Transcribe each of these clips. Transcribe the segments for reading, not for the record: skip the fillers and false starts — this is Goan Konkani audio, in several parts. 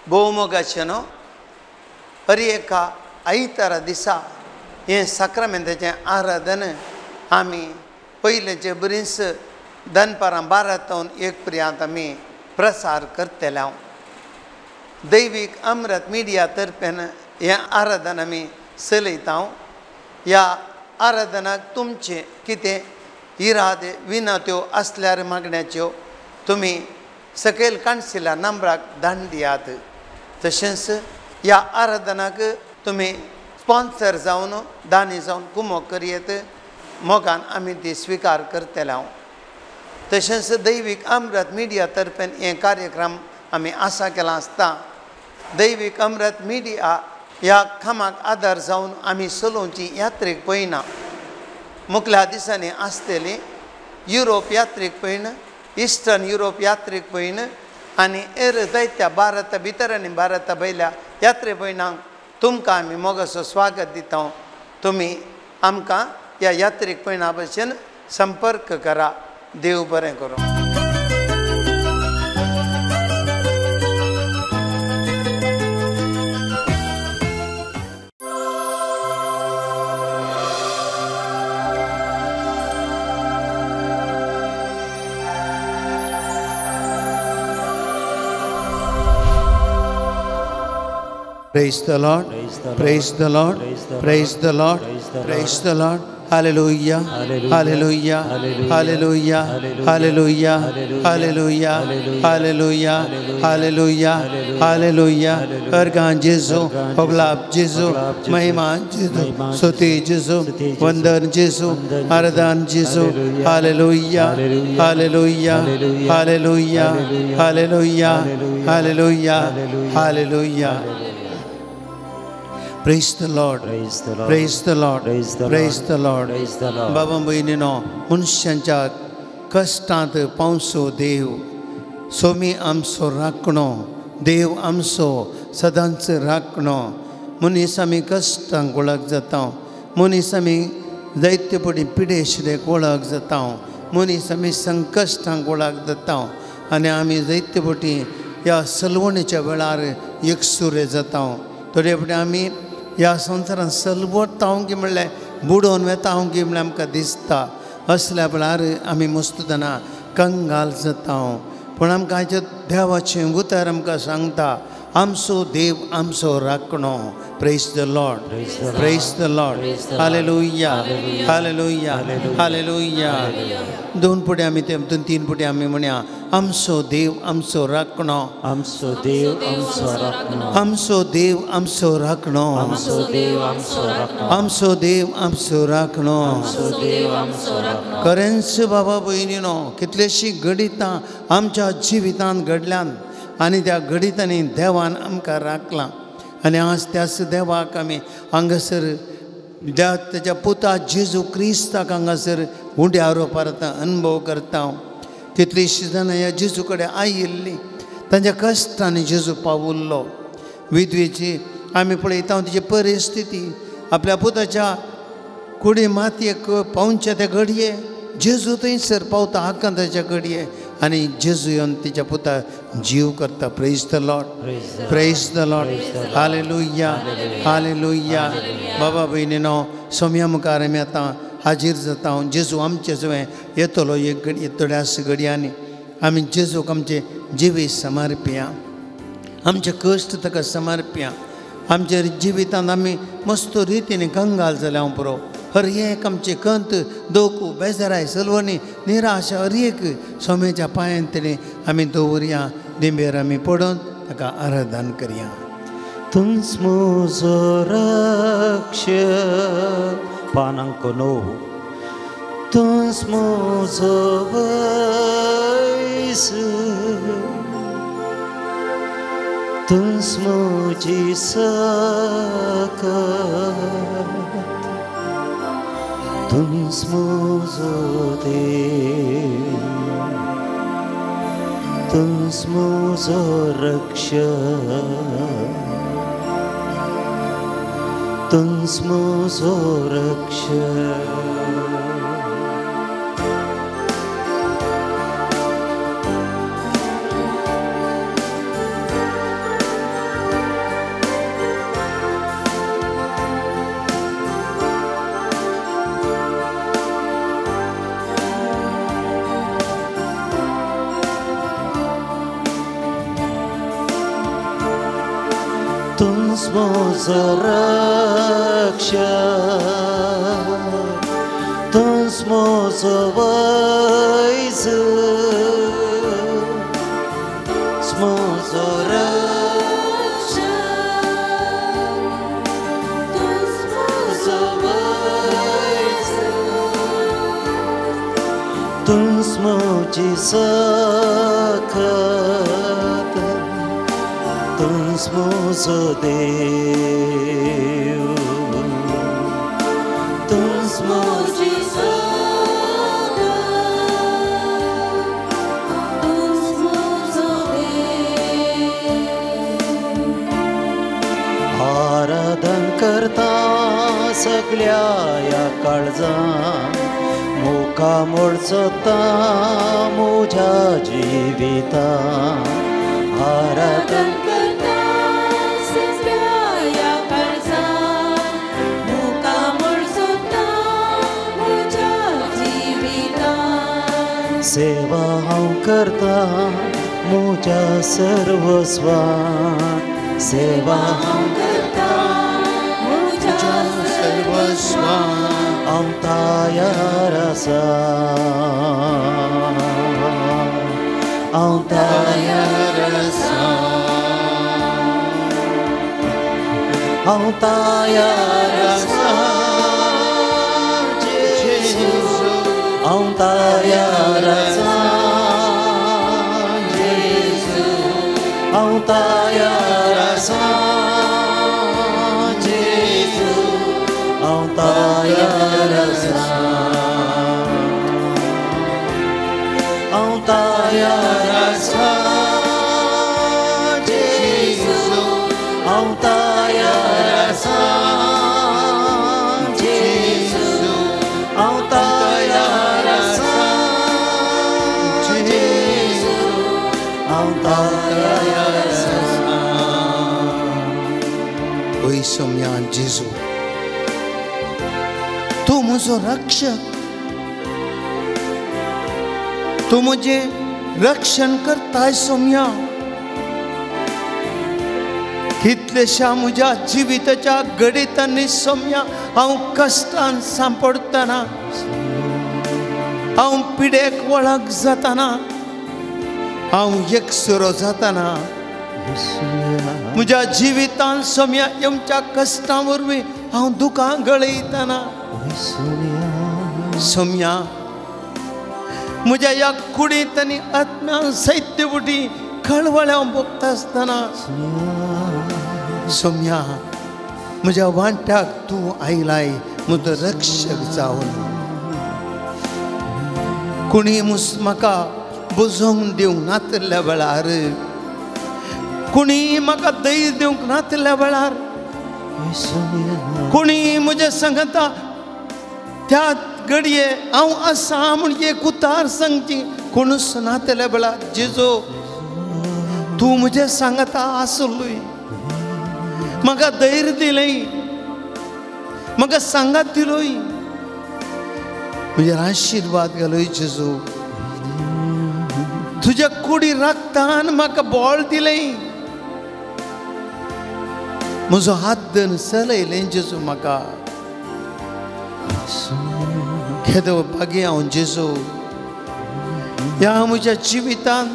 भोवमोगाचें न्हू हर एका आयतारा दिसा हें साक्रामेंताचें आराधन आमी पयलेचे बरीच दनपारां 12 तावन 1 पर्यंत आमी प्रसार करतले. हांव दैवीक अमृत मिडिया तर्फेन हें आराधन आमी चलयता. ह्या आराधनाक तुमचें कितें इरादे विनत्यो आसल्यार मागण्याच्यो तुमी सकयल काणशिल्ल्या नंबराक धाड दियात. तशेंच ह्या आराधनाक तुमी स्पॉन्सर जावन दानी जावन कुमोक करयेत मोगान आमी ती स्विकार करतले. हांव तशेंच दैवीक अमृत मिडिया तर्फेन हे कार्यक्रम आमी आसा केला आसता. दैवीक अमृत मिडिया ह्या कामाक आदार जावन आमी चलोवची यात्रेक पळयना. मुखल्या दिसांनी आसतली युरोप यात्रेक पळयन, इस्टर्न युरोप यात्रेक पळयन आनी हेर जायत्या भारता भितर आनी भारता भायल्या यात्रे पयणांक तुमकां आमी मोगाचो स्वागत दिता. तुमी आमकां ह्या यात्रेक पयणा भशेन संपर्क करा. देव बरें करूं. Praise the Lord, praise the Lord, praise the Lord, praise the Lord. Hallelujah, hallelujah, hallelujah, hallelujah, hallelujah, hallelujah, hallelujah, hallelujah. Organ जेजू, होगलाब जेजू, महिमा जेजू, स्तुति जेजू, वंदन जेजू, आराधन जेजू. Hallelujah, hallelujah, hallelujah, hallelujah, hallelujah, hallelujah. Praise the Lord, praise the Lord, praise the Lord. बाबा भयणीनो, मनशांच्या कश्टांत पावसो देव, सोमी आमचो राखणो देव, आमचो सदांच राखणो. मनीस आमी कश्टांक वळख जाता, मनीस आमी जायते पटी पिडेशरेक वळख जाता, मनीस आमी संकश्टांक वळख जाता आनी आमी जायते पटी ह्या सलवणेच्या वेळार एकसुरे जाता. थोडे फावटी आमी ह्या संवसारान सलवता की म्हणल्यार बुडोवन वेता की म्हणल्यार आमकां दिसता. असल्या वेळार आमी मस्ततना कंगाल जाता. पूण आमकां हाच्या देवाचें उतर आमकां सांगता, आमचो देव आमचो राखणो. Praise the Lord, praise the Lord. Hallelujah, hallelujah, hallelujah. 2 पुटे आमी ते 2-3 पुटे आमी म्हणया, आमचो देव आमचो राखणो, आमचो देव आमचो राखणो, आमचो देव आमचो राखणो, आमचो देव आमचो राखणो, आमचो देव आमचो राखणो, आमचो देव आमचो राखणो. खरेंच बाबा भयणीनो, कितलेशीं घडितां आमच्या जिवितांत घडल्यान आनी त्या घडितांनी देवान आमकां राखलां. आनी आज त्याच देवाक आमी हांगासर ताच्या पुता जेजू क्रिस्ताक हांगासर उंड्यार परत अनुभव करता. कितलीशीं जाणां ह्या जेजू कडेन आयिल्लीं, तांच्या कश्टांनी जेजू पावुल्लो. विधवेची आमी पळयता तिची परिस्थिती, आपल्या पुताच्या कुडी मातयेक पावच्या त्या घडये जेजू थंयसर पावता आकांताच्या घडये आनी जेजू येवन तिच्या पुता जीव करता. Praise the Lord, praise the Lord. Hallelujah, hallelujah. बाबा भयणीनो, सोम्या मुखार आमी आतां हाजीर जाता. जेजू आमचे जुवें येतलो एक घडी थोड्याच घडयांनी. आमी जेजूक आमचे जिवीत समर्पया, आमचे कश्ट ताका समर्पया. आमच्या जिवितांत आमी मस्त रितीन कंगाल जाल्या हांव पुरो. हर एक आमचे कंत, दोख, बेजाराय, सलवणी, निराशा हर एक सोम्याच्या पांयान तेणी आमी दवरया. दिंबेर आमी पडून ताका आराधन करया. तूंच म्हजो रक्षक, पानांक 9. तूंच म्हजो वैज, तूंच म्हजी सकत, तूंच म्हजो देव, तूंच म्हजो रक्षक, तूंच म्हजो रक्षक. तूंच म्हजो रक्षक, तूंच म्हजो वैज, तूंच म्हजो रक्षक, तूंच म्हजो वैज, तूंच म्हजी सकत, तूंच म्हजो देव, तूंच म्हजी सकत, तूंच म्हजो देव. आराधन करता सगळ्या ह्या काळजान, मुखा मोडचोता म्हज्या जिवितान. आराधन करता सगळ्या काळजान, मुखा मोडचोता म्हज्या जिवितान. सेवा हांव करता म्हज्या सर्वस्वान, सेवा हांव करता म्हज्या सर्वस्वान. हांव तयार आसा, हांव तयार आसा, हांव तयार आसा जेजू, हांव तयार आसा जेजू, हांव तयार आसा जेजू, हांव तयार आसा, हांव तयार आसा जेजू, हांव तयार आसा जेजू, हांव तयार आसा जेजू, हांव तयार आसा. ओय सोम्या जेजू, तूं म्हजो रक्षक, तूं म्हजें रक्षण करताय सोम्या. कितलेश्या म्हज्या जिविताच्या घडितांनी सोम्या हांव कश्टान सांपडटना, हांव पिडेक वळख जातना, हांव एकसुरो जातना, म्हज्या जिवितान सोम्या येवच्या कश्टां वरवीं हांव दुकां गळयतना सोम्या म्हज्या ह्या कुडींत आनी आत्म्यान सैत्य बुटी खळवळ्या भोगता आसतना सोम्या म्हज्या वांट्याक तूं आयलाय म्हजो रक्षक जावन. कोणी म्हाका बुजोवंक दिवंक नातिल्ल्या वेळार, कोणी म्हाका धैर्य दिवंक नातिल्ल्या वेळार, कोणी म्हज्या सांगता त्या घडये हांव आसा म्हूण एक उतार सांगची कोणूच नातिल्ल्या वेळार जेजू तूं म्हजें सांगता आसलोय, म्हाका धैर्य दिलें, म्हाका सांगात दिलोय, म्हजेर आशिर्वाद घालोय जेजू. तुज्या कुडी राखतान म्हाका बळ दिलें, म्हजो हात धरून चलयलें जेजू म्हाका. केदो भागी हांव जेजू, ह्या म्हज्या जिवितान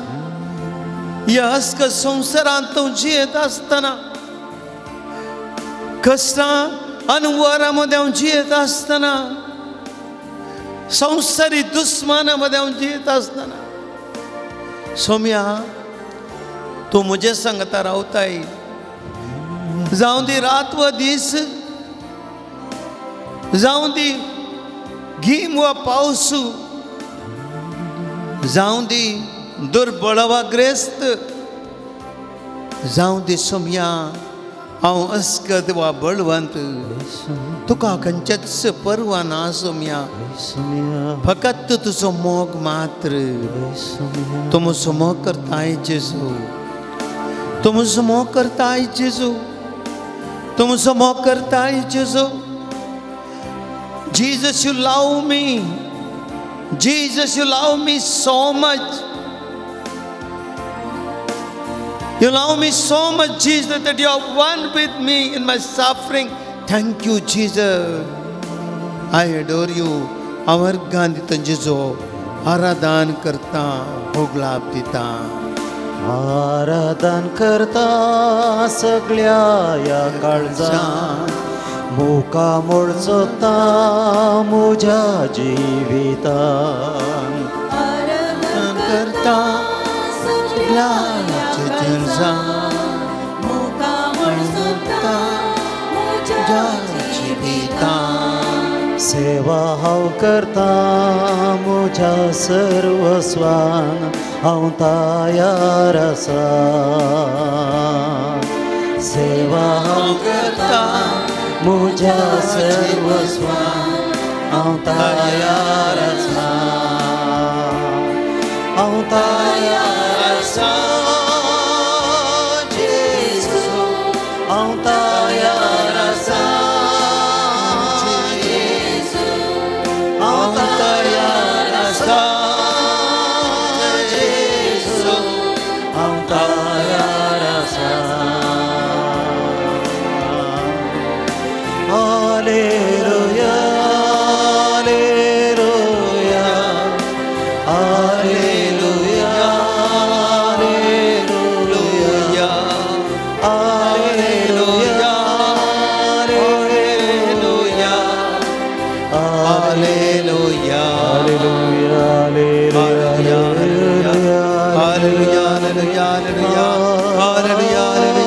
ह्या अस्क संवसारांत तूं जियेत आसतना, कश्टां आनी वरां मदें हांव जियेत आसतना, संवसारी दुस्माना मदें हांव जियेत आसतना सोम्या तूं म्हजे सांगता रावताय. जावं दी रात वा दीस, जावं दी गीम वा पावस, जावं दी दुर्बळ वा ग्रेस्त, जावं दी सोम्या हांव अस्कत वा बळवंत, तुका खंयचेच पर्वा ना सोम्या, फकत तुजो मोग मात्र. तूं म्हजो मोग करताय जेजू, तूं म्हजो मोग करताय जेजू, तूं म्हजो मोग करताय जेजू. Jesus, you love me. Jesus, you love me so much. You love me so much, Jesus, that you are one with me in my suffering. Thank you, Jesus. I adore you. हांव अर्गान दिता जेजू, आराधन करता, होगलाप दिता. आराधन करता सगळ्या ह्या काळजान, मुका मोडचोता म्हज्या जिवितान. आराधन करता सगळ्या काळजान, मुका मोडचोता म्हज्या जिवितान. सेवा हांव करता म्हज्या सर्वस्वान, हांव तयार आसा. सेवा हांव करता म्हज्या सर्वस्वान, हांव तयार आसा. हांव तयार आसा जेजू, हांव तयार आसा जेजू, हांव तयार आसा जेजू, हांव तयार आसा. Hallelujah, hallelujah, hallelujah, hallelujah, hallelujah, hallelujah, hallelujah, hallelujah, hallelujah, hallelujah, hallelujah, hallelujah,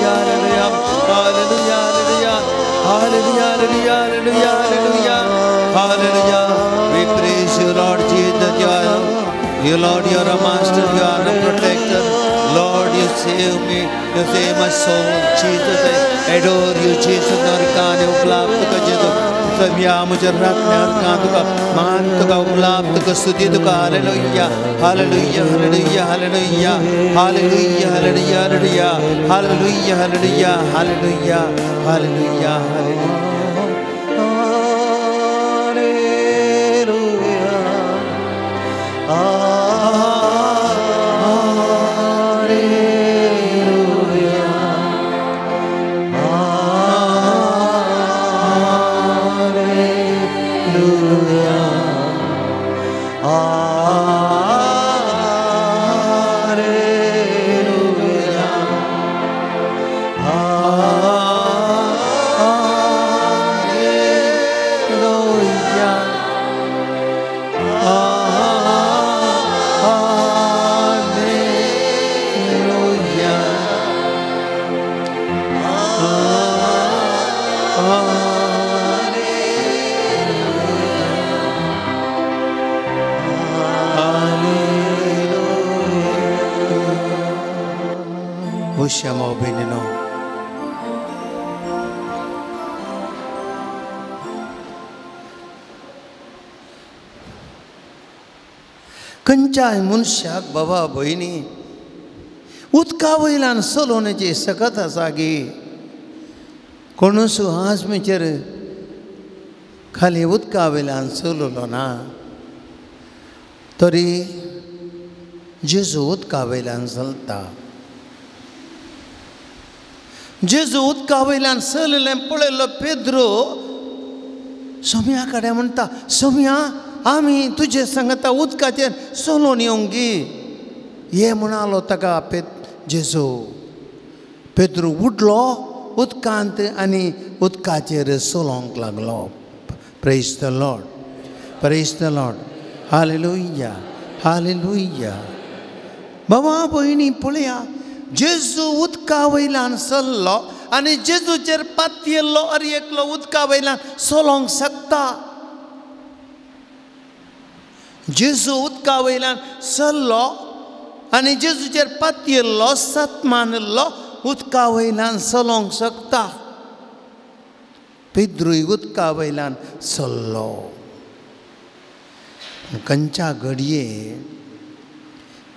hallelujah, hallelujah, hallelujah, hallelujah, hallelujah. We praise you, Lord Jesus. You are, you Lord, you are a master, you are a protector. Lord, you save me, you save my soul. Jesus, I adore you, Jesus. नरकान उपलाप तुका जेजू, सव्या म्हज्या राखण्या हरकान तुका मान, तुका उपलाप, तुका स्तुती, तुका hallelujah, hallelujah, hallelujah, hallelujah, hallelujah, hallelujah, hallelujah, hallelujah, hallelujah, hallelujah, hallelujah. Hallelujah, hallelujah, hallelujah, hallelujah, hallelujah, hallelujah, भविष्य भयणीनो, खंयच्याय मनशाक बाबा भयणी उदका वयल्यान चलोवण्याची सकत आसा गी? कोणूच आजमेचेर खाली उदका वयल्यान चललो ना, तरी जेजू उदका वयल्यान चलता. जेजू उदका वयल्यान चललें पळयलो पेद्रो सोम्या कडेन म्हणटा, सोम्या आमी तुजे सांगता उदकाचेर चलोवन येवंक गी. ये म्हणालो ताका जेजू. पेद्रो उठलो उदकांत आनी उदकाचेर चलोवंक लागलो. Praise the Lord, praise the Lord, hallelujah, hallelujah. बाबा भयणी पळया, जेजू उदका वयल्यान चल्लो आनी जेजूचेर पातयेल्लो अरे एकलो उदका वयल्यान चलोवंक शकता. जेजू उदका वयल्यान चल्लो आनी जेजूचेर पातयेल्लो सत मानिल्लो उदका वयल्यान चलोवंक शकता. पेद्रूय उदका वयल्यान चल्लो. खंयच्या घडये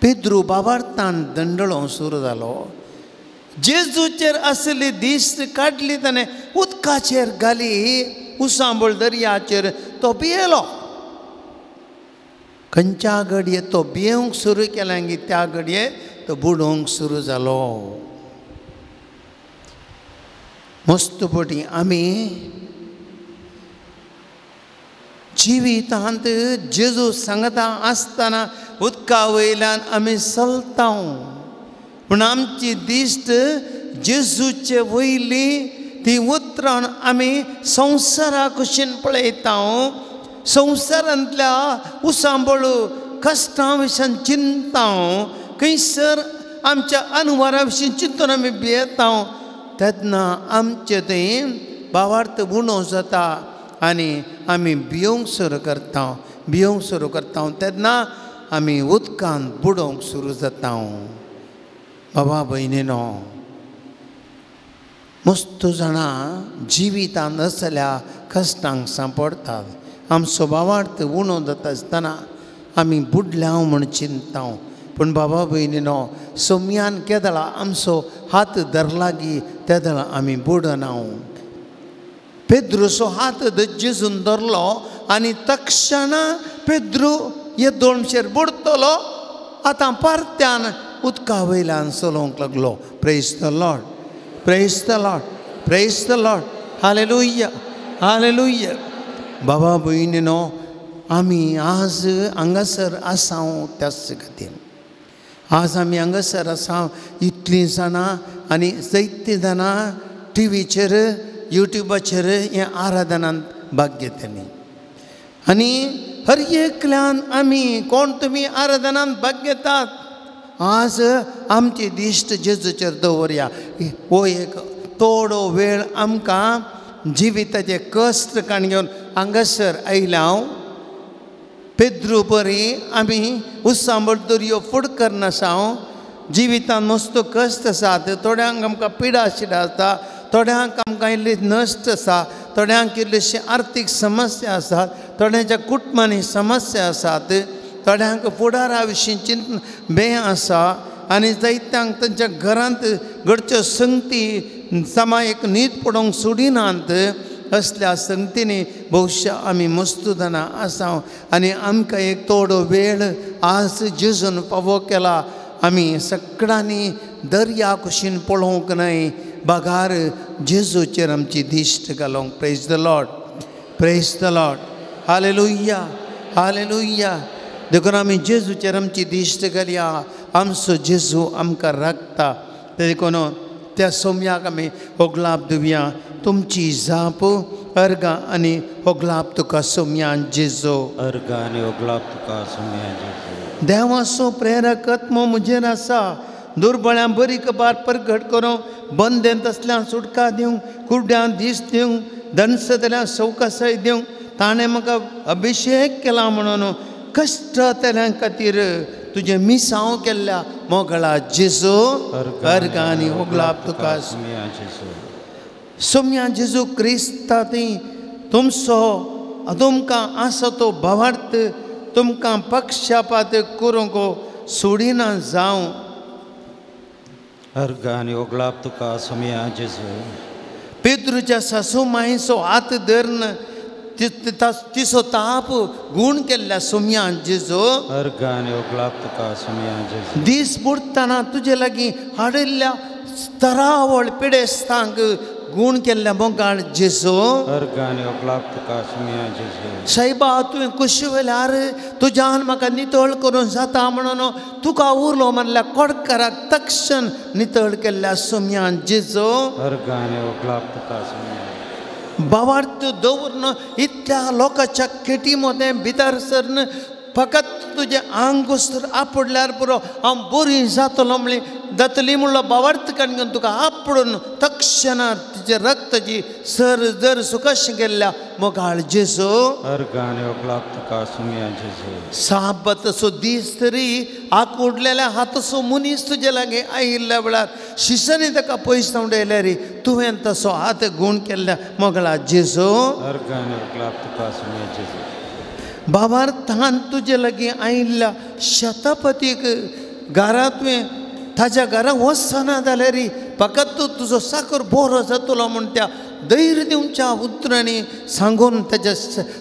पेद्रू बाबार्थान दंडळो सुरू जालो. जेजूचेर आसली दिश्ट काडली ताणें उदकाचेर घाली, उसांबळ दर्याचेर तो भियेलो. खंयच्या घडये तो भियेवंक सुरू केलें गी त्या घडये तो बुडोवंक सुरू जालो. मस्तपटी आमी जिवितांत जेजू सांगता आसतना उदका वयल्यान आमी चलता, पूण आमची दिश्ट जेजूचे वयली ती उतरान आमी संवसारा कुशीन पळयता, संवसारांतल्या उसांबळू कश्टां विशीं चिंता, खंयसर आमच्या अनवरा विशीं चिंतून आमी भियेता, तेन्ना आमचें थंय भावार्थ उणो जाता आनी आमी भियोंक सुरू करता, भियोंक सुरू करता, तेन्ना आमी उदकान बुडोवंक सुरू जाता. बाबा भयणीनो, मस्त जाणां जिवितांत असल्या कश्टांक सांपडटात. आमचो भावार्थ उणो जाता आसतना आमी बुडल्या म्हूण चिंता, पूण बाबा भयणीनो, सोम्यान केदळा आमचो हात धरलागी तेदळा आमी बुडना. पेद्रूचो हात जेजून धरलो आनी तक्षणा पेद्रू हे दोनशेर बुडतलो, आतां परत्यान उदका वयल्यान चलोवंक लागलो. Praise the Lord, praise the Lord, praise the Lord, hallelujah, hallelujah. बाबा भयणीनो, आमी आज हांगासर आसा त्याच खातीर आज आमी हांगासर आसा. इतलीं जाणां आनी जायतीं जाणां टिवीचेर युट्यूबाचेर हे आराधनांत भाग घेतली आनी हर एकल्यान आमी कोण तुमी आराधनांत भाग घेतात. आज आमची दिश्ट जेजूचेर दवरया. हो एक थोडो वेळ आमकां जिविताचे कश्ट काण घेवन हांगासर आयल्या हांव. पेद्रू बरी आमी उसांबळ दर्यो फुड करनासा. जिवितांत मस्त कश्ट आसात, थोड्यांक आमकां पिडा शिडा आसता, थोड्यांक आमकां इल्ली नश्ट आसा, थोड्यांक इल्लीशी आर्थीक समस्या आसात, थोड्यांच्या कुटुंबांनी समस्या आसात, थोड्यांक फुडारा विशीं चिंतन बें आसा आनी जायत्यांक तांच्या घरांत घडच्यो संगती समा एक न्हीद पडोवंक सोडिनात. असल्या संगतींनी भोवशा आमी मस्त जाणां आसा आनी आमकां एक थोडो वेळ आज जेजून फावो केला. आमी सगळ्यांनी दर्या कुशीन पळोवंक न्हय, बगार जेजूचेर आमची दिश्ट घालूंक. Praise the Lord, praise the Lord, hallelujah, hallelujah. देखून आमी जेजूचेर आमची दिश्ट घालया. आमचो जेजू आमकां राखता. देखून त्या सोम्याक आमी होगलाप दिवया. तुमची जाप अर्गां आनी होगलाप तुका सोम्यान जेजू, अर्गां आनी होगलाप तुका सोम्यान जेजू. देवाचो प्रेरक आत्मो म्हजेर आसा, दुर्बळ्यां बरी कबार परगट करूंक, बंदेंत तसल्यां सुटका दिवंक, कुड्ड्यांक दीस दिवंक, दनसतल्यांक सवकासाय दिवंक ताणें म्हाका अभिशेक केला म्हणून कश्ट तेल्यां खातीर तुजें मिसांव केल्ल्या मोगळा जेजू, अर्गां आनी होगलाप तुका सोम्या जेजू. सोम्या जेजू क्रिस्ता ती तुमचो तुमकां आसा तो भावार्थ तुमकां पक्षपात करूंक सोडिना जावं. अर्गां आनी होगलाप तुका सोम्या जेजू. पेद्रूच्या सासू मायचो हात धरून तिचो ताप गूण केल्ल्या सोम्या जेजू, अर्गां आनी होगलाप तुका सोम्या जेजू. दीस बुडटना तुजे लागीं हाडिल्ल्या तरावळ पिडेस्तांक गूण केल्ल्या मोगाळ जेजू, अर्गां आनी होगलाप तुका सोम्या जेजू. सायबा तुवें कुशी वेल्यार तुज्यान म्हाका नितळ करून जाता म्हणून तुका उरलो म्हणल्यार कोडकाराक तक्षण नितळ केल्ल्या सोम्या जेजू, अर्गां आनी होगलाप तुका सोम्या. भावार्थ दवरून इतल्या लोकांच्या खेटी मदें भितर सरन फकत तुजें आंग आपडल्यार पुरो हांव बरी जातलो म्हणली जातली म्हणलो भावार्थ काण घेवन तुका आपडून तक्षणां तुजें रक्ताची सर जर सुकश गेल्ल्या मोगाळ जेजू, अर्गां आनी होगलाप तुका सोम्या जेजू. साबताचो दीस तरी आकुडलेल्या हाताचो मनीस तुजे लागीं आयिल्ल्या वेळार शिसांनी ताका पयस उडयल्यार तुवें तसो हात गूण केल्ल्या मोगळा जेजू, अर्गां आनी होगलाप तुका सोम्या जेजू. भावार्थान तुजे लागीं आयिल्ल्या शतपतीक घरा तुवें ताज्या घरा वचना जाल्यार फकत तूं तुजो साकर बरो जातलो म्हूण त्या धैर्य दिवच्या उतरांनी सांगून ताज्या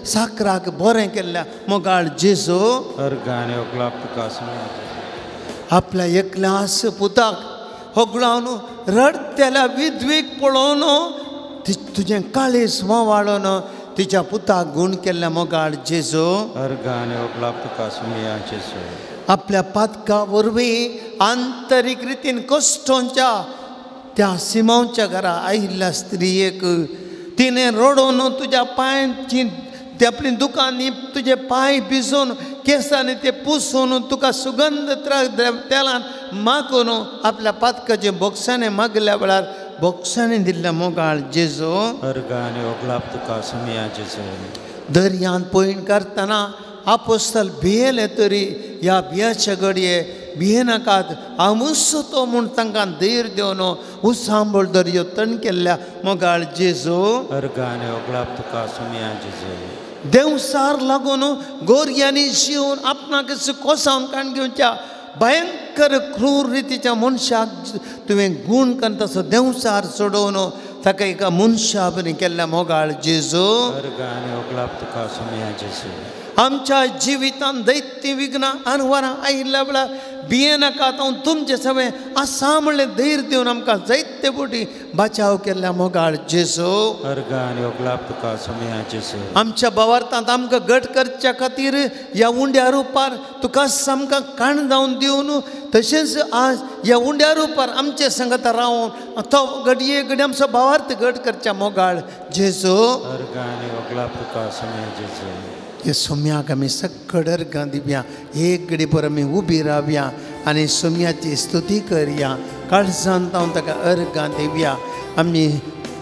साकराक बरें केल्ल्या मोगाळ जेजू, अर्गां आनी होगलाप तुका सोम्या जेजू. आपल्या एकल्यास पुताक होगडावन रडतेल्या विधवेक पळोवन तुजें काळीज वाळोन तिच्या पुताक गूण केल्ल्या मोगाळ जेजू अर्गां आनी ओगलाप तुका सुमया जेजू. आपल्या पातका वरवीं आंतरीक रितीन कश्टोंच्या त्या सिमांवच्या घरा आयिल्ल्या स्त्रियेक तिणें रडोवन तुज्या पांयांची ते आपली दुकांनी तुजे पांय भिजोवन केंसांनी ते पुसून तुका सुगंध तेलान मागून आपल्या पातकाचे बोक्सांनी मागल्या वेळार बोक्सांनी दिल्ल्या मोगाळ जेजू अर्गां आनी ओगलाप तुका सुमया जेजू. दर्यांत पयण करतना आपोस्तल भियेले तरी ह्या भियाचे घडये भियेनाकात हांवूच तो म्हूण तांकां धैर्य दिवन उसांबळ दर्यो तण केल्ल्या मोगाळ जेजू अर्गां आनी ओगलाप तुका सुमया जेजू. देंवसार लागून गोरयांनी शिवून आपणाक कोसावन काण घेवच्या भयंकर क्रूर रितीच्या मनशाक तुवें गूण करून तसो देंवसार सोडोवन ताका एका मनशा बरी केल्ल्या मोगाळ जेजू अर्गां आनी ओगलाप तुका सुमया जेजू. आमच्या जिवितांत दैत्य विघ्नां अनवरां आयिल्ल्या वेळार भियेनाकात हांव तुमचें सगळें आसा म्हणलें धैर्य दिवन आमकां जायते फावटी बचाव केल्ल्या मोगाळ जेजू अर्गां आनी ओगलाप तुका सुमया जेजू. आमच्या भावार्थांत आमकां घट करच्या खातीर ह्या उंड्या रुपार तुका आमकां काण जावन दिवन तशेंच आज ह्या उंड्या रुपार आमचे संगत रावन तो घडये घडये आमचो भावार्थ घट करच्या मोगाळ जेजू अर्गां आनी ओगलाप तुका सुमया जेजू. हे सोम्याक आमी सकड अर्गां दिवया, एक घडी पर आमी उबी रावया आनी सोम्याची स्तुती करया, काळजान तावन ताका अर्गां दिवया. आमी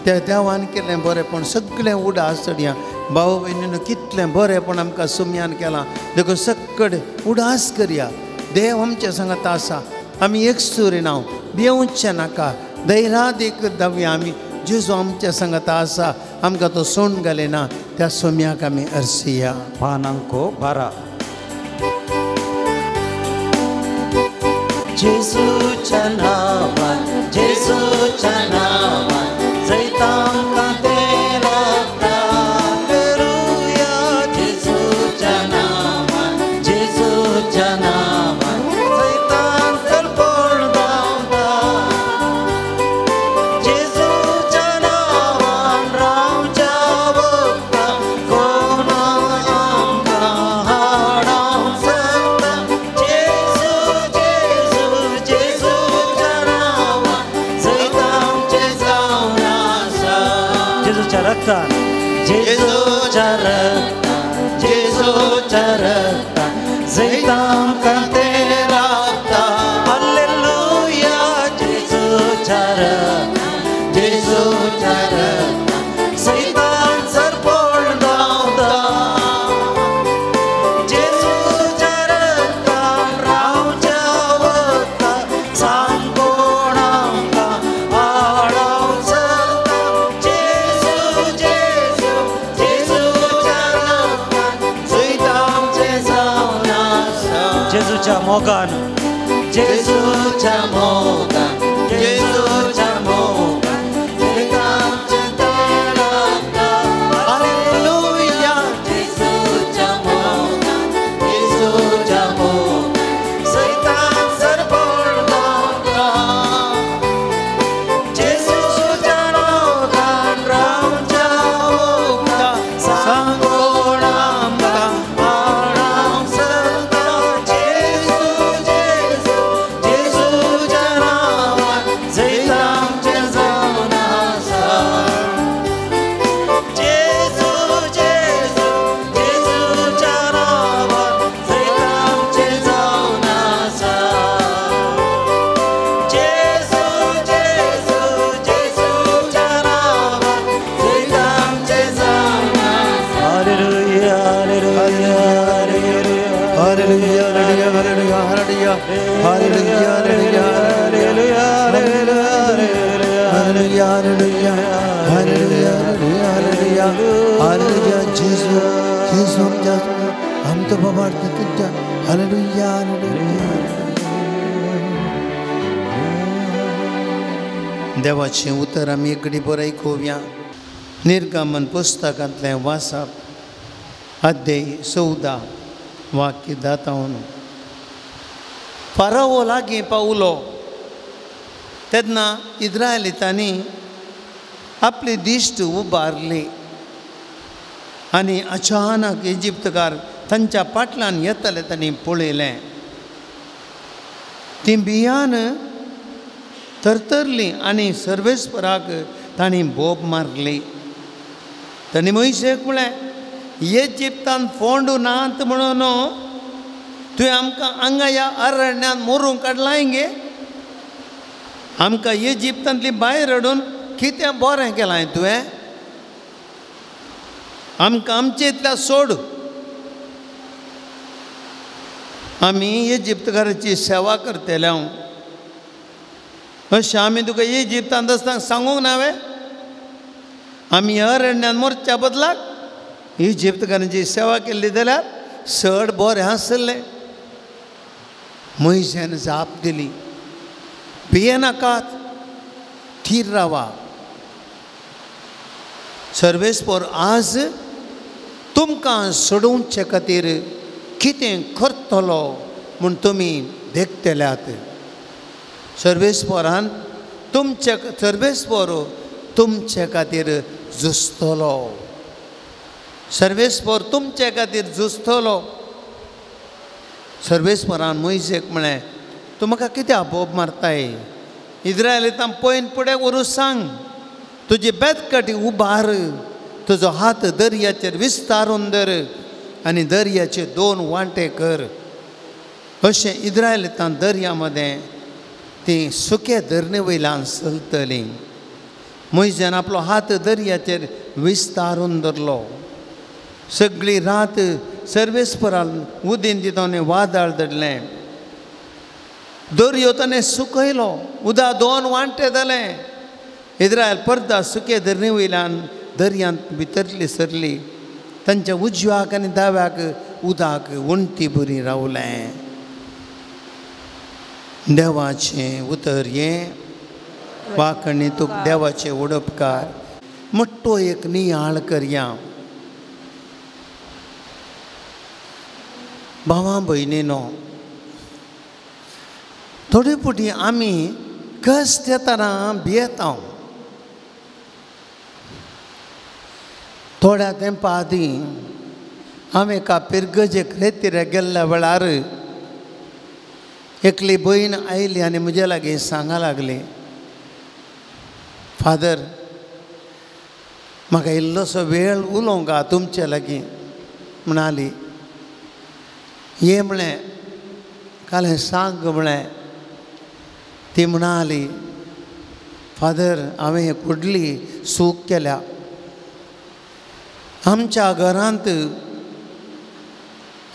त्या देवान केलें बरेंपण सगळें उडास चडया, भाव भयणीन कितलें बरेंपण आमकां सोम्यान केलां देखून सकड उडास करया. देव आमच्या सांगात आसा, आमी एकसुरी नांव भिवचें नाका, धैर्यादीक दावया आमी. जेजू आमच्या सांगात आसा, आमकां तो सोडून घाले ना, त्या सोम्याक आमी अर्सिया. पान अंको 12. जेजूच्या नांवान, जेजूच्या नांवान जैतांकां तें लागता. हालेलुया. जेजूच्या नांवान, जेजूच्या नांवान जैतान सरपण धांवता. जेजूच्या नांवान रावच्या वखदां कोण आमकां हाडोवंक शकता. जेजू जेजू जेजूच्या नांवान जैत आमचें जावन आसा. जेजूच्या रक्तान, जेजूच्या रक्तान, जेजूच्या रक्तान जैत आमकां तें राखता. हालेलुया. जेजूच्या रक्तान, जेजूच्या रक्तान जैतान सरपण धांवता. जेजूच्या रक्तान रावच्या वखदां सांग कोण आमकां हाडोवंक शकता. जेजू जेजू जेजूच्या रक्तान जैत आमचें जावन आसा. जेजूच्या मोगान, जेजूच्या मोगान, जेजूच्या मोगान जैत आमचें तें लागता. हालेलुया. जेजूच्या मोगान, जेजूच्या मोगान जैतान सरपण धांवता. जेजूच्या मोगान रावच्या वखदां सांग कोण आमकां हाडोवंक शकता. जेजू जेजू जेजूच्या नांवान जैत आमचें जावन आसा. जेजू जेजू जेजूच्या नांवान जैत आमचें जावन आसा. जेजू जेजू जेजूच्या नांवान जैत आमचें जावन आसा. Hallelujah, hallelujah, hallelujah, hallelujah, hallelujah, hallelujah, hallelujah, hallelujah, hallelujah, hallelujah, hallelujah, hallelujah. जेजू, जेजू आमच्या आमचो बाबा तुमच्या. Hallelujah, hallelujah. देवाचें उतर आमी एकडी बरें आयकुया. निर्गमन पुस्तकांतलें वाचप अध्याय 14 वाक्य दातावन. फाराओ लागीं पावलो तेन्ना इस्रायलितांनी आपली दिश्ट उबारली आनी अचानक इजिप्तकार तांच्या पाटल्यान येतले तांणी पळयलें. ती भियान थरथरली आनी सर्वेस्पराक तांणी बोब मारली. तांणी मोयशेक म्हळें, इजिप्तान फोंड नात म्हणून तुवें आमकां हांगा ह्या अरण्यांत मरूंक काडलां गे? आमकां इजिप्तांतली भायर हाडून कितें बरें केलां तुवें? आमकां आमचे इतल्या सोड, आमी इजिप्तकाराची सेवा करतले. हांव अशें आमी तुका इजिप्तांत आसतना सांगूंक ना वे? आमी अरण्यांत मोरच्या बदलाक इजिप्तकारांची सेवा केल्ली जाल्यार चड बरें आसलें. मोयजेन जाप दिली, भियेनाकात, थीर रावा. सर्वेस्पर आज तुमकां सोडोवचे खातीर कितें करतलो म्हूण तुमी देखतल्यात. सर्वेस्परान तुमचे सर्वेस्पर तुमचे खातीर झुजतलो. सर्वेस्पर तुमचे खातीर झुजतलो. सर्वेस्परान मोयजेक म्हळें, तूं म्हाका कित्याक बोब मारताय? इज्रायलितां पयन फुडें व्हरूं सांग, तुजी बेतकाटी उबार, तुजो हात दर्याचेर विस्तारून धर आनी दर्याचे दोन वांटे कर. अशें इज्रायलितां दर्या मदें ती सुके धरणे वयल्यान चलतलीं. मोयजेन आपलो हात दर्याचेर विस्तारून धरलो. सगळी रात सर्वेस्परान उदीन दिताने वादळ धरलें. दर्यो ताणें सुकयलो, उदक दोन वांटे जालें. इज्रायल परता सुके धरणे वयल्यान दर्यांत भितरली सरली. तांच्या उजव्याक आनी दाव्याक उदक उणटी बरी रावलें. देवाचें उतर हें वाकणी तुका देवाचें उडपकार. मोठो एक नियाळ करया. भावा भयणीनो, थोडे फावटी आमी कश्ट येतना भियेता. थोड्या तेंपा आदीं हांव एका पिरगजेक रेतिरे गेल्ल्या वेळार एकली भयण आयली आनी म्हजे लागीं सांगा लागली, फादर म्हाका इल्लोसो वेळ उलोवंक आहा तुमचे लागीं. म्हणाली, ये म्हळें, काल सांग म्हळें. ती म्हणाली, फादर हांवें एक व्हडली चूक केल्या. आमच्या घरांत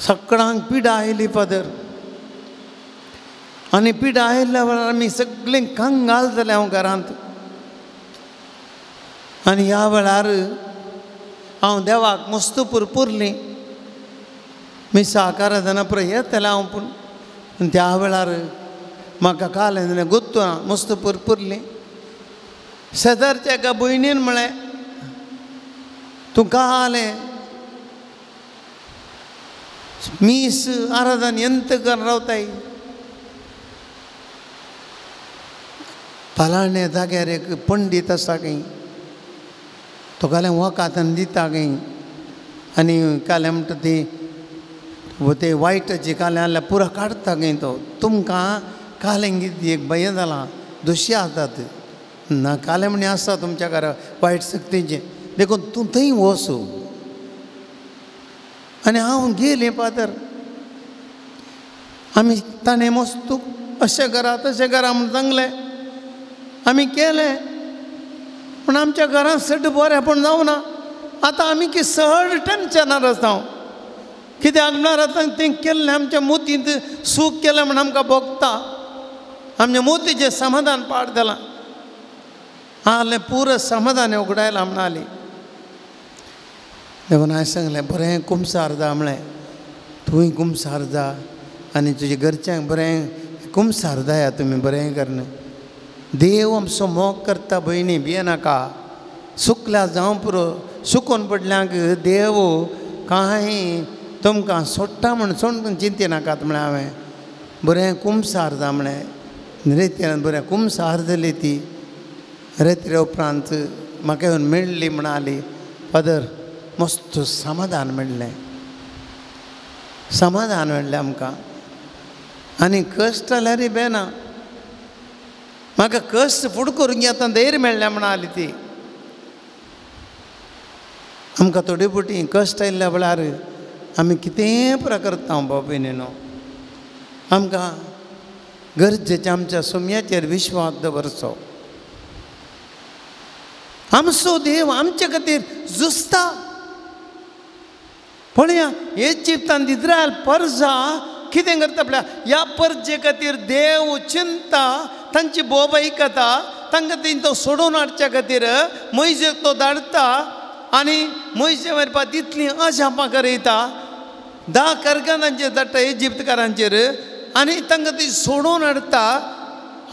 सगळ्यांक पिडा आयली फादर, आनी पिडा आयिल्ल्या वेळार आमी सगळीं कंगाल जालें हांव घरांत. आनी ह्या वेळार हांव देवाक मस्त पुरपुरली, मिसा आराधना पुरो येतलें हांव. पूण त्या वेळार म्हाका काल गुत्तो ना, मस्त पुरपुरली. शेजारच्या एका भयणीन म्हळें, तूं कालें मीस आराधन यंत करून रावताय. फलाणे जाग्यार एक पंडीत आसा खंय, तो कालें वखदान दिता खंय, आनी कालें म्हणटा ती ते वायटाची कालें आहल्यार पुरो काडटा खंय तो. तुमकां कालें कितें एक भंय जालां, दुशी आसात ना कालें म्हणी आसा तुमच्या घरा वायट शक्तीचें, देखून तूं थंय वचू. आनी हांव गेलें फादर. आमी ताणें मस्त अशें करा तशें करा म्हूण सांगलें, आमी केलें. पूण आमच्या घरांत सट बरें जावना. आतां आमी की चड टेन्शनार आसा. कित्याक म्हळ्यार आतां तें केल्लें आमच्या मोतींत सूख केलें म्हूण आमकां भोगता. आमच्या मोतीचें समाधान पाड जालां. आहलें पुरो समाधान उगडायलां म्हणाली. देखून हांवें सांगलें, बरें कुमसार जा म्हळें, तूंय कुमसार जा आनी तुज्या घरच्यांक बरें कुमसार जाया तुमी बरें करून. देव आमचो मोग करता भयणी, भियेनाका. सुकल्या जावं पुरो, सुकून पडल्यांक देव कांय तुमकां सोडटा म्हूण सोडून चिंती नाकात म्हळें हांवें. बरें कुमसार जा म्हळें. रेतीन बरें कुमसार जाली ती. रेत्रे उपरांत म्हाका येवन मेळ्ळी म्हणाली, फादर मस्त समाधान मेळ्ळें, समाधान मेळ्ळें आमकां. आनी कश्ट जाल्यार बेना म्हाका कश्ट फुड करूंक आतां धैर्य मेळ्ळें म्हणाली ती. आमकां थोडी फावटी कश्ट आयिल्ल्या वेळार आमी कितेंय पुरो करता भाव भयणीनो. आमकां गरजेचें आमच्या सोम्याचेर विश्वास दवरचो. आमचो देव आमचे खातीर झुजता. पळया इजिप्तांत इस्रायल परजा कितें करता पळया, ह्या परजे खातीर देव चिंता, तांची बोब आयकता, तांकां ती तो सोडोवन हाडच्या खातीर मोयजेक तो धाडटा आनी मोयजे व्हरपा तितलीं अजापां करयता. 10 करगनांचेर धाडटा इजिप्तकारांचेर आनी तांकां ती सोडोवन हाडटा.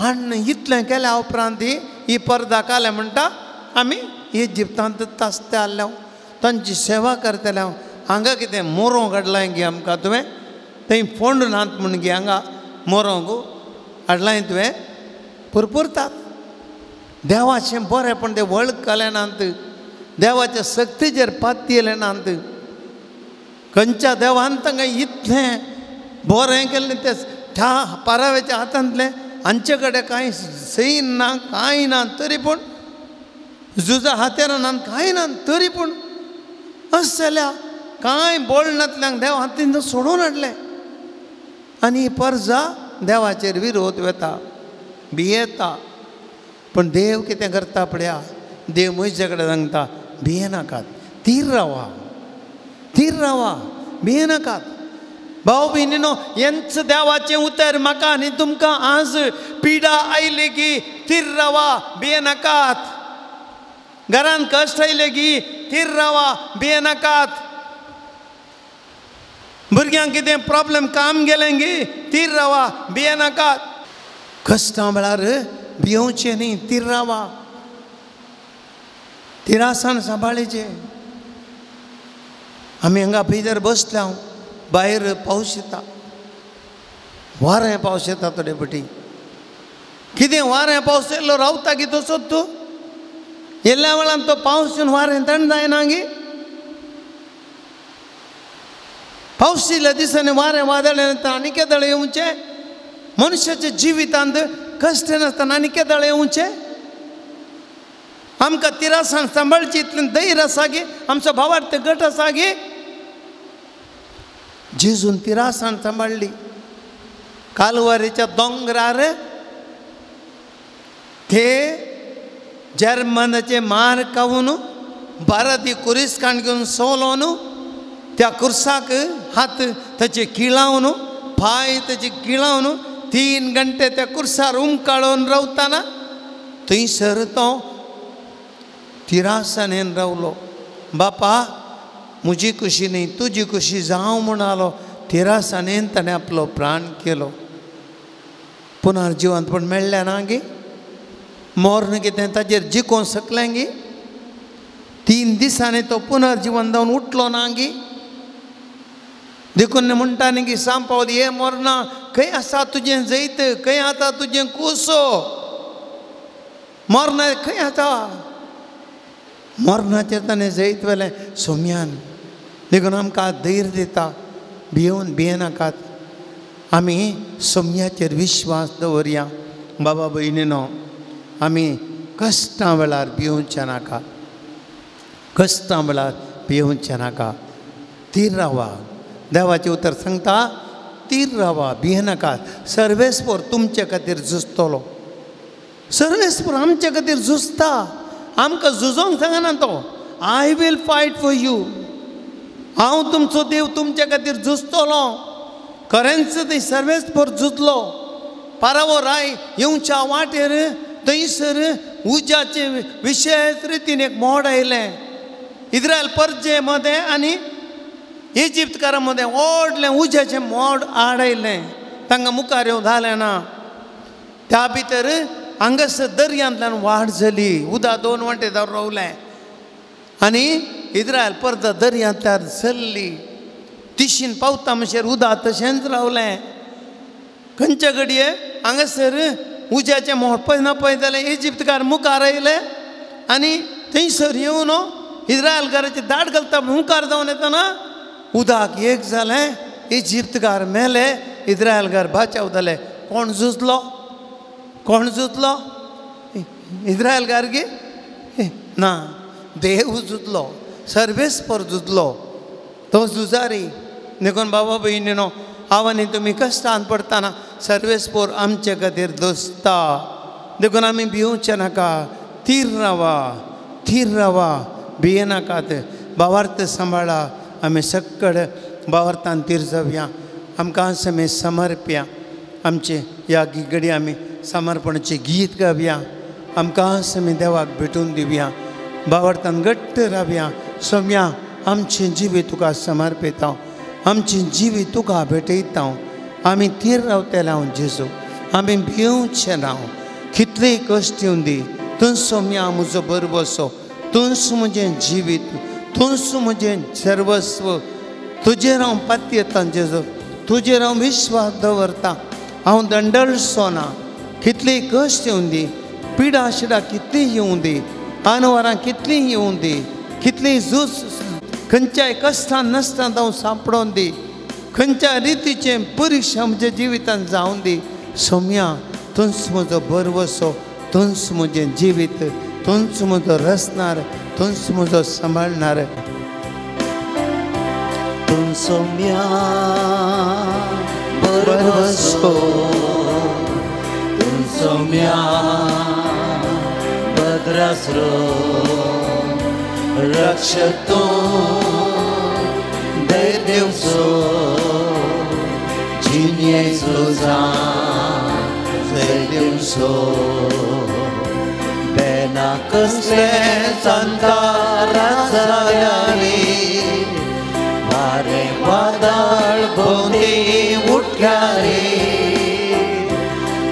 आनी इतलें केल्या उपरांत ही परदा काल्या म्हणटा आमी इजिप्तांत तासते आसले, तांची सेवा करतले. हांगा कितें मोरोंक हाडलां गे आमकां तुवें, थंय फोंड नात म्हूण गे हांगा मोरोंक हाडलां तुवें. पुरपुरतात देवाचें बरें, पण ते वळखले नात, देवाच्या सक्तीचेर पातयेले नात. खंयच्या देवान तांकां इतलें बरें केल्लें, ते त्या पाराव्याच्या हातांतलें हांचे कडेन कांय सही ना, कांय ना, तरी पूण झुजा हात्यारां ना, कांय ना, तरी पूण अशें जाल्यार कांय बळ नातल्यांक देव हातीन सोडून हाडलें. आनी ही परजा देवाचेर विरोध वता, भियेता. पूण देव कितें करता पळया, देव मोयजे कडेन सांगता भियेनाकात, थीर रावा, थीर रावा, भियेनाकात. भाव भयणीनो, हेंच देवाचें उतर म्हाका आनी तुमकां आज पिडा आयली की थीर रावा, भियेनाकात. घरान कश्ट आयले की थीर रावा, भियेनाकात. भुरग्यांक कितें प्रॉब्लम काम गेलें गी थीर रावा, भियेनाकात. कश्टां वेळार भियोवचें न्ही, थीर रावा, तिरासान सांबाळचें. आमी हांगा भितर बसल्या, भायर पावस येता, वारें पावस येता थोडे फावटी. कितें वारें पावस येयलो रावता की तसोच तूं येयल्या वेळान तो पावस येवन वारें थंड जायना गी. पावस येयल्या दिसांनी वारें वादळ येता आनी केदळ येवचें, मनशाच्या जिवितांत कश्ट नासतना आनी केदळ येवचें. आमकां तिरासान सांबाळची इतलें धैर्य आसा गी, आमचो भावार्थ गट आसा गी. जेजून तिरासान सांबाळ्ळी. कालवारीच्या दोंगरार ते जर्मनाचे मार खावन बारादी कुरिस्कान घेवन सोलोवन त्या कुर्साक हात ताचे किळावन पांय ताचे किळावन 3 घंटे त्या कुर्सार उमकाळोवन रावताना थंयसर तो तिरासानेन रावलो. बापा म्हजी खुशी न्ही तुजी खुशी जावं म्हणालो. तिरासानेन ताणें आपलो प्राण केलो. पुनर्जिवंत पण मेळ्ळें ना गी, मोर्न कितें ताजेर जिखोवंक शकलें गी. 3 दिसांनी तो पुनर्जिवन जावन उठलो ना गी. देखून म्हणटा न्ही की सांपावली हे मोरना खंय आसा तुजें जैत, खंय आसा तुजें कुसो, मोरना खंय आसा. मरणाचेर ताणें जैत व्हेलें सोम्यान. देखून आमकां धैर्य दिता, भियोवन भियेनाकात, आमी सोम्याचेर विश्वास दवरया. बाबा भयणीनो, आमी कश्टां वेळार भियोवचें नाका, कश्टां वेळार भियोवचें नाका, थीर रावा. देवाचें उतर सांगता थीर रावा, भियेनाकात. सर्वेस्पोर तुमचे खातीर झुजतलो, सर्वेस्पोर आमचे खातीर झुजता. आमकां झुजोंक सांगना तो, I will fight for you, हांव तुमचो देव तुमचे खातीर झुजतलो. खरेंच थंय सर्वेस्पोर झुजलो. पारावो राय येवच्या वाटेर थंयसर उज्याचे विशेश रितीन एक मोड आयलें. इस्रायल परजे मदें आनी इजिप्तकारां मदें व्हडलें उज्याचें मोड आड आयलें. तांकां मुखार येवं जालें ना. त्या भितर हांगासर दर्यांतल्यान वाड जाली, उदक 2 वंटे जावन रावलें आनी इस्रायल परत दर्यांतल्यान सरली. तिशीन पावता म्हणसर उदक तशेंच रावलें. खंयच्या घडये हांगासर उज्याचें मोड पळय ना पळय जालें. इजिप्तकार मुखार आयले आनी थंयसर येवन इज्रायलकाराची दाट घालता मुखार जावन येतना उदक एक जालें, इजिप्तकार मेले, इज्रायलकार बाचाव जाले. कोण झुजलो? कोण झुजलो? इज्रायलकार गी ना, देव झुजलो, सर्वेस्पर झुजलो, तो झुजारी. देखून बाबा भयणीनो, हांव आनी तुमी कश्टान पडटना सर्वेस्पर आमचे खातीर दोसता. देखून आमी भिवचें नाका, थीर रावा, थीर रावा, भियेनाकात. भावार्थ सांबाळा, आमी सक्कड भावार्थान थीर जावया. आमकां आमी समर्प्या आमचे ह्या घडी आमी समर्पणाचें गीत गावया. आमकां आमी देवाक भेटून दिवया, भावार्थान घट्ट रावया. सोम्या आमचें जिवीत तुका समर्पिता, आमचें जिवीत तुका भेटयता. आमी थीर रावतले हांव जेजू, आमी भिवचें ना. कितलेय कश्ट येवन दी, तूं सोम्या म्हजो भरवसो, तूंच म्हजें जिवीत, तूंच म्हजें सर्वस्व. तुजेर हांव पातयेतां जेजू, तुजेर हांव विश्वास दवरतां, हांव दंडळसो ना. कितलीय कश्ट येवन दी, पिडा शिडा कितलीय येवं दी, आनवरां कितलीय येवं दी, कितलीय झूज खंयच्याय कश्टान नश्टान हांव सांपडोवन दी, खंयच्या रितीचें परिक्षा म्हज्या जिवितान जावन दी. सोम्या तूंच म्हजो भरवसो, तूंच म्हजें जिवीत, तूंच म्हजो रचणार, तूंच म्हजो सांबाळणार. तूं सोम्या भरवसो, तूं सोम्या भद्रासरो, रक्षक तूं धैर्य दिवचो, जिणेचो जैत दिवचो. बेना कसले संतारा जाल्यारी, वारें वादळ भोंवती उठल्यारी,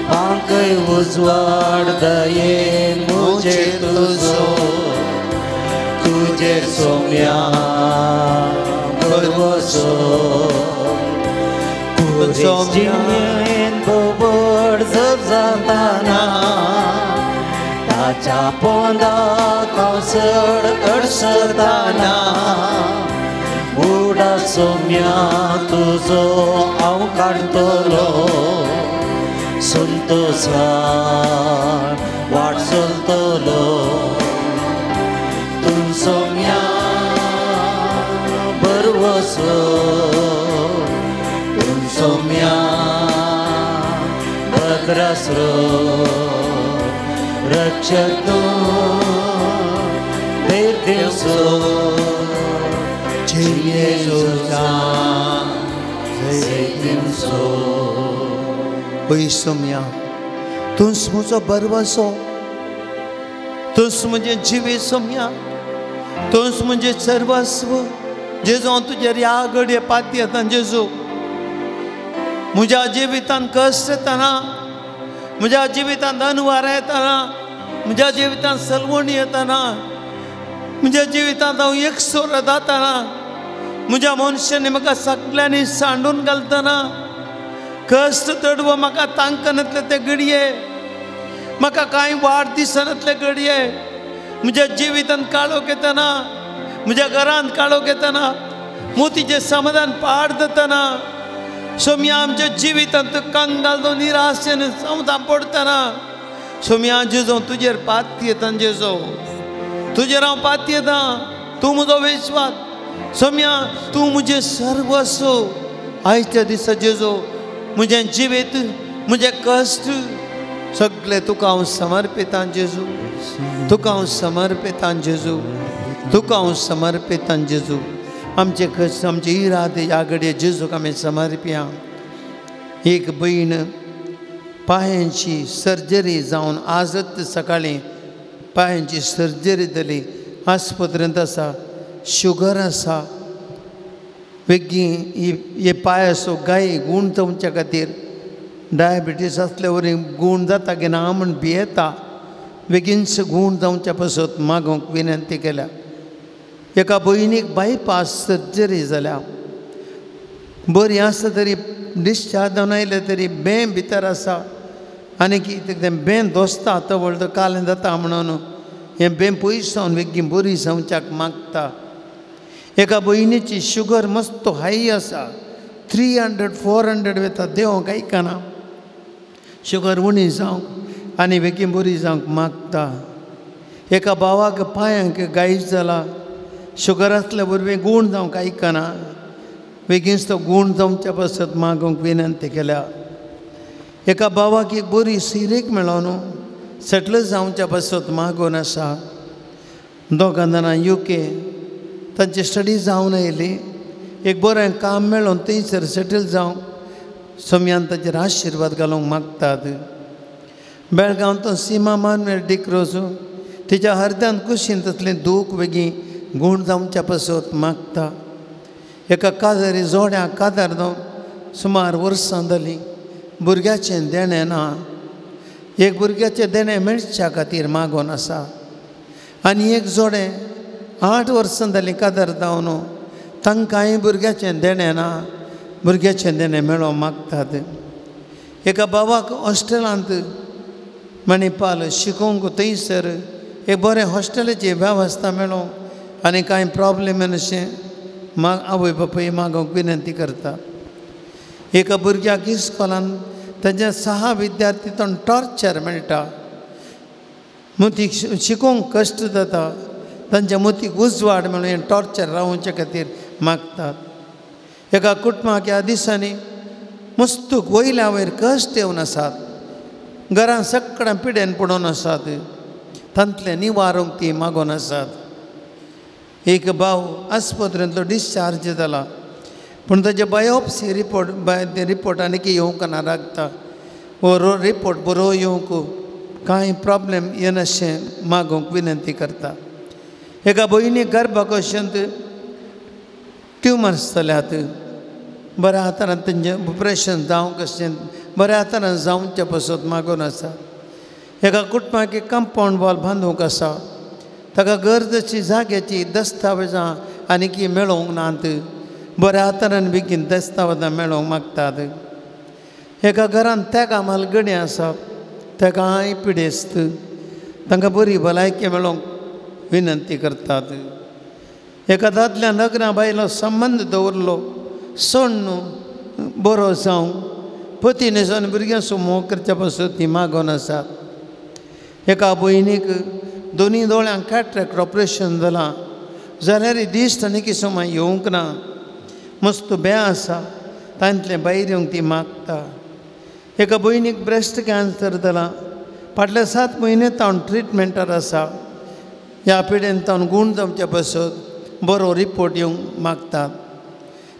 पांकय उजवाड दयेन म्हजेर तुजो, तुजेर सोम्या भरवसो. कुरीस जिणेन भोवड जर जाताना, ताच्या पोंदाक हांव चड अडसताना, उडा सोम्या तुजो हांव काडटलो, संतोसान वाट चलतलो. तूं सोम्या भरवसो, तूं सोम्या भद्रासरो, रक्षक तूं धैर्य दिवचो, जिणेचो जैत दिवचो. पळय सोम्या, तूंच म्हजो भरवसो, तूंच म्हजें जिवीत सोम्या, तूंच म्हजें सर्वस्व. जेजू हांव तुजेर ह्या घडये पातयेतां जेजू. म्हज्या जिवितान कश्ट येतना, म्हज्या जिवितान अनवार येतना, म्हज्या जिवितान सलवणी येतना, म्हज्या जिवितांत हांव एकसोर जातना, म्हज्या मनशांनी म्हाका सगल्यांनी सांडून घालतना, कश्ट तडवो म्हाका तांकनातले ते घडये, म्हाका कांय वाट दिसनातले घडये, म्हज्या जिवितान काळोख येतना, म्हज्या घरांत काळोख येतना, मोतीचें समाधान पाड जातना, सोम्या आमच्या जिवितांत कंगाल जावन निराशेन संवसां पडटना, सोम्या जेजू तुजेर पातयेतां जेजू, तुजेर हांव पातयेतां, तूं म्हजो विश्वास. सोम्या तूं म्हजें सर्वस्व. आयच्या दिसा जेजू म्हजें जिवीत, म्हजें कश्ट सगळें तुका हांव समर्पितां जेजू, तुका हांव समर्पितां जेजू, तुका हांव समर्पितां जेजू. आमचे कश्ट, आमचे इरादे ह्या घडये जेजूक आमी समर्पया. एक भयण पांयांची सर्जरी जावन आजच सकाळीं पांयांची सर्जरी जाली, आस्पत्रेंत आसा, शुगर आसा, बेगीन हे पांय असो गाय गूण जावच्या खातीर डायबिटीस आसल्या वरी गूण जाता की ना म्हूण भियेता, बेगीनच गूण जावच्या पासत मागूंक विनंती केल्या. एका भयणीक बायपास सर्जरी जाल्या, बरी आसा तरी डिस्चार्ज जावन आयले तरी बें भितर आसा आनी कितें तें बें दोसता तवळ तो कालें जाता म्हणून हें बें पयस जावन बेगीन बरी जावच्याक मागता. एका भयणीची शुगर मस्त हाय आसा, 300 400 वता, देवंक आयकना, शुगर उणी जावंक आनी बेगीन बरी जावंक मागता. एका भावाक पांयांक गायज जाला, शुगर आसल्या वरवीं गूण जावंक आयकना, बेगीनच तो गूण जावच्या पासत मागूंक विनंती केल्या. एका भावाक एक बरी सिरेक मेळो न्हू, सेटल जावच्या पासत मागून आसा. दोगां जाणां युके तांची स्टडी जावन आयली, एक बरें काम मेळोन थंयसर सेटल जावंक सोम्यान ताचेर आशिर्वाद घालूंक मागतात. बेळगांव तो सीमा मानवेल डिक्रोज तिच्या हर्द्यान कुशीन तसलें दूख बेगीन गूण जावच्या पासत मागता. एका काजारी जोड्या काजार जावन सुमार वर्सां जालीं, भुरग्याचें देणें ना, एक भुरग्याचें देणें मेळच्या खातीर मागून आसा. आनी एक जोडें 8 वर्सां जालीं काजार जावन, तांकांय भुरग्याचें देणें ना, भुरग्याचें देणें मेळोवंक मागतात. एका भावाक हॉस्टेलांत मणिपाल शिकोवंक थंयसर एक बरें हॉस्टेलाची वेवस्था मेळोवंक आनी कांय प्रॉब्लेम अशें माग आवय बापूय मागूंक विनंती करता. एका भुरग्याक इस्कॉलान तांच्या 6 विद्यार्थी तो टॉर्चर मेळटा, मोतीक शिकोवंक कश्ट जाता, तांच्या मोतीक उजवाड मेळून टॉर्चर रावोवचे खातीर मागतात. एका कुटुंबाक ह्या दिसांनी मस्तूक वयल्या वयर कश्ट येवन आसात, घरां सगळ्यां पिडेन पडून आसात, तांतलें निवारूंक ती मागून आसात. एक भाव आस्पत्रेंतलो डिस्चार्ज जाला, पूण ताजे बायोप्सी रिपोर्ट रिपोर्ट आनी की येवंक ना लागता, वो रिपोर्ट बरो येवंक कांय प्रॉब्लेम येनाशें मागूंक विनंती करता. एका भयणी गर्भाकोशांत ट्युमर्स जाल्यात, बऱ्या हातान तेंचें ऑपरेशन जावंक अशें बऱ्या हातान जावचे पासत मागून आसा. एका कुटुंबाक एक कंपावंड वॉल बांदूंक आसा, ताका गरजेची जाग्याची दस्तावेजां आनी की मेळोवंक नात, बऱ्या हातान बेगीन दस्तावेजां मेळोवंक मागतात. एका घरान तेगां म्हालगडी आसा, तेगांय पिडेस्त, तांकां बरी भलायकी मेळोवंक विनंती करतात. एका दादल्या लग्ना बायलो संबंद दवरलो, सण न्हू बरो जावं, पती न्हेसोन भुरग्यां मोग करच्या पासून ती मागून आसात. एका भयणीक दोनी दोळ्यांक कॅटरेक्ट ऑपरेशन जालां, जाल्यार दिश्ट आनी किसमा येवंक ना, मस्त बें आसा, तांतलें भायर येवंक ती मागता. एका भयणीक ब्रेस्ट कॅन्सर जाला, फाटले 7 म्हयने तावन ट्रिटमेंटार आसा, ह्या पिडेन तावन गूण जावचे पासत बरो रिपोर्ट येवंक मागतात.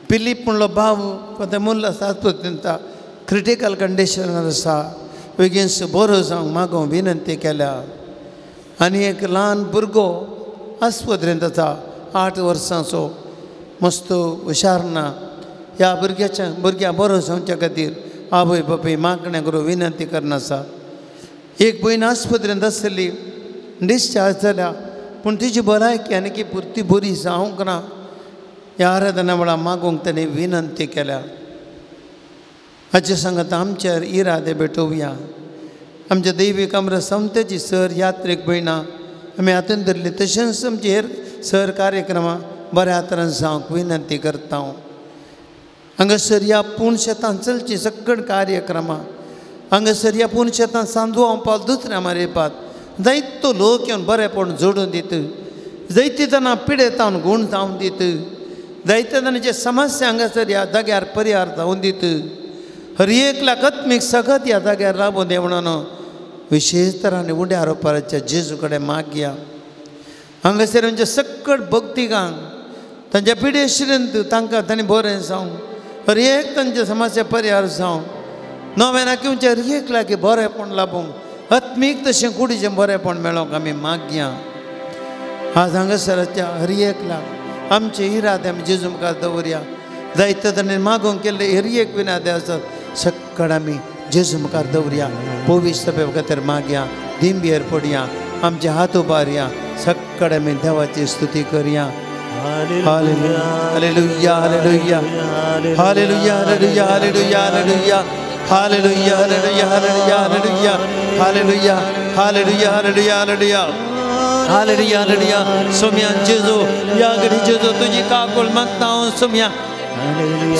पिलीप म्हणलो भाव आतां मुल्ला आस्पत्रेंत क्रिटिकल कंडिशनार आसा, बेगीन बरो जावंक मागूंक विनंती केल्या. आनी एक ल्हान भुरगो आस्पत्रेंत आसा, 8 वर्सांचो, मस्त हुशार ना, ह्या भुरग्याच्या भुरग्या बरो जावच्या खातीर आवय बापूय मागणें करून विनंती करना आसा. एक भयण आस्पत्रेंत आसली, डिस्चार्ज जाल्या, पूण तिची भलायकी आनी की पुरती बरी जावंक ना, ह्या आराधना वेळार मागूंक ताणें विनंती केल्या. हाचे सांगता आमच्या इरादे भेटोवया. आमच्या दैवीक आमकां समतेची सर यात्रेक भयणां आमी हातून धरली, तशेंच आमची हेर सर कार्यक्रमां बऱ्या तरान जावंक विनंती करता. हांगासर ह्या पूण शेतान चलची सगळीं कार्यक्रमां, हांगासर ह्या पूण शेतान सांजू पावल दुसऱ्या मारेपात जायतो लोक येवन बरेपण जोडून दित, जायते जाणां पिडेतावन गूण जावन दित, जायते जाणांचे समस्या हांगासर ह्या जाग्यार परिहार जावन दित. हर एकल्याक आत्मीक सगत ह्या जाग्यार राबोवन दे म्हणून विशेश तरांनी उड्या रोपाराच्या जेजू कडेन मागया. हांगासर आमच्या सकट भक्तिकांक तांच्या पिडेश्रेंत तांकां तांणी बरें जावं, हर एक तांच्या समस्या परिहार जावं, नव्यान किंवचे हर एकल्याक बरेंपण लाबूंक आत्मीक तशें कुडीचें बरेंपण मेळोवंक आमी मागया. आज हांगासराच्या हर एकल्याक आमचे इरादे आमी जेजू मुखार दवरया. जायते ताणें मागूंक केल्ले हर एक विनादे आसात सगळे आमी जेजू मुखार दवरया. पवित्र खातीर मागया, दिंबेर पडया, आमचे हात उबारया, सगळे आमी देवाची स्तुती करया. Hallelujah, hallelujah, hallelujah, hallelujah, hallelujah, hallelujah, hallelujah, hallelujah, hallelujah, hallelujah, hallelujah, hallelujah, hallelujah, hallelujah. Hallelujah hallelujah. सोम्या जेजू ह्या घडी जेजू तुजी काकूळ मागता हांव सोम्या।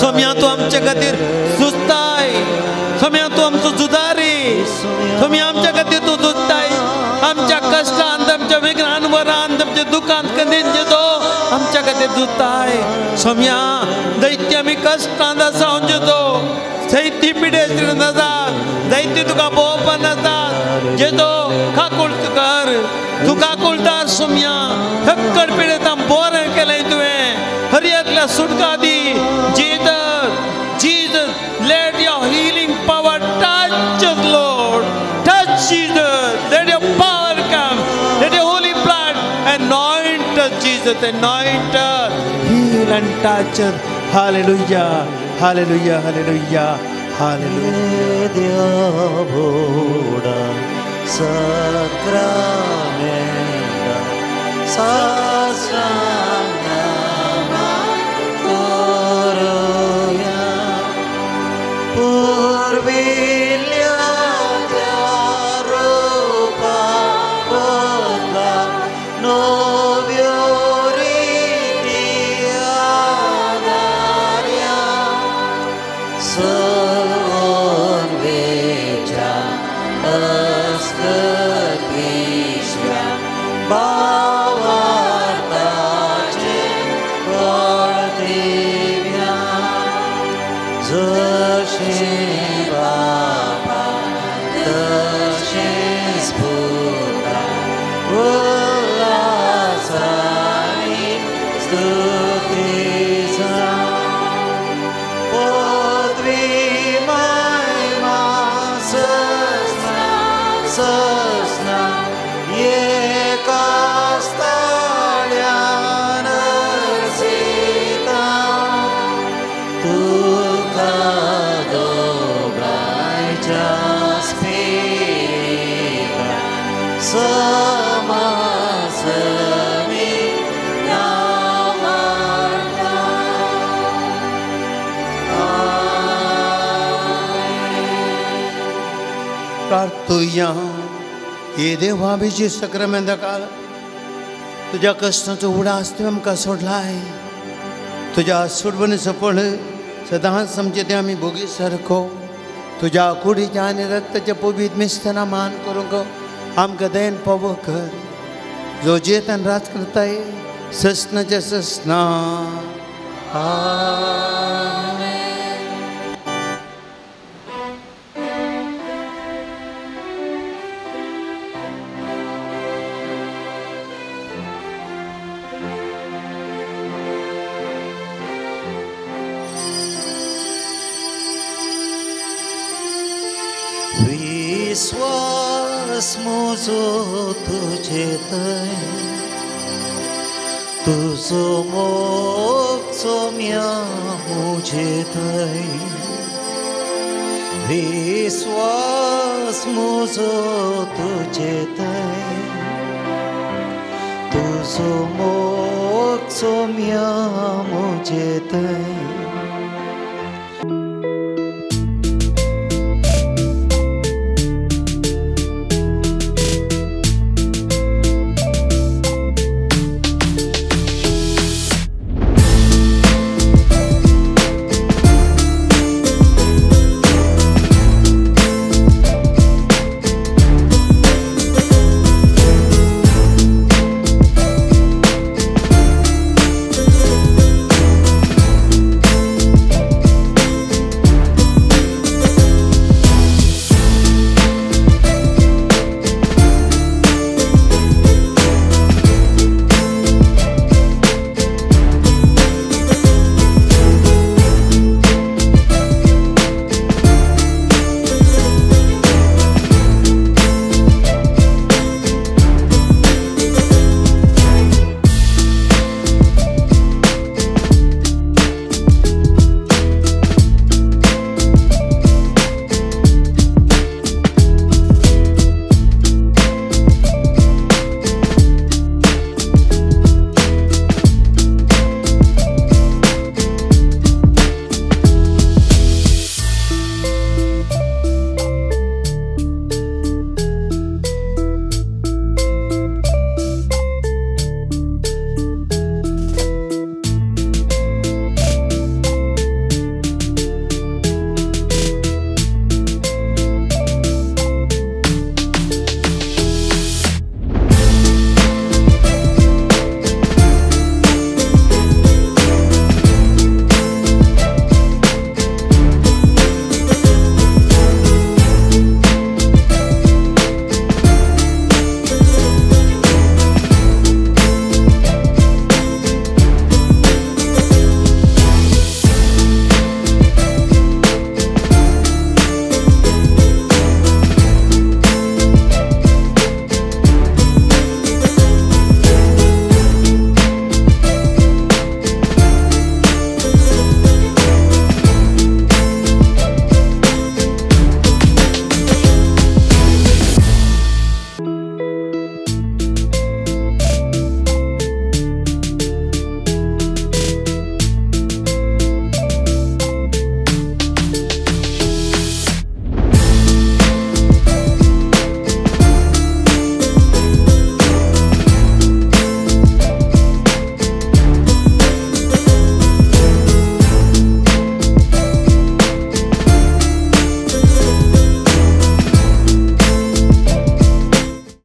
सोम्या तूं आमचे खातीर झुजताय, सोम्या तूं आमचो झुजारी, सोम्या आमच्या खातीर तूं झुजताय। आमच्या कश्टांत, आमच्या विघ्नान वरांत, आमच्या दुखांत कंदीन जेजू आमच्या खातीर झुजताय। सोम्या दैत्य आमी कश्टांत आसा जेजू, जैती पिडेस्त्रीन आसात, जैती तुका भोंवपान आसात जेजू काकूळ कर, तूं काकूळदार सोम्या। हक्कड पिडेतां बरें केलें तुवें, हर एकल्या सुटका दी। Jesus, Jesus, let your healing power touch us, Lord. Touch Jesus. Let your power come. Let your holy blood anoint us, Jesus. Anoint us. Heal and touch us. Hallelujah. Hallelujah. Hallelujah. Hallelujah. Diavoda sacramenta sasrangama koroya purvilya rupa bodla novyo riti adarya salvon vecha askatishya bhavartache partibhya jashe bapa tashe sputa ullasani stutisa podvi mahima sasna sasna ekastalyanasita तुका दोगांयच्या स्पिरिता समासमी नामार्था. प्रार्थुया हे देवा अभिषेक सक्रमेंत काल तुज्या कश्टाचो उडास तुवें आमकां सोडलाय, तुज्या सोडवणीचो फळ सदांच आमचे ते आमी भोगी सारको तुज्या कुडीच्या आनी रक्ताच्या पवीत मिस्तना मान करूंक आमकां दयेन पावो कर, जो जेतान राज करताय ससनाच्या ससना. विश्वास म्हजो तुजे थंय, तुजो मोग सोम्या म्हजे थंय, विश्वास म्हजो तुजे थंय, तुजो मोग सोम्या म्हजे थंय।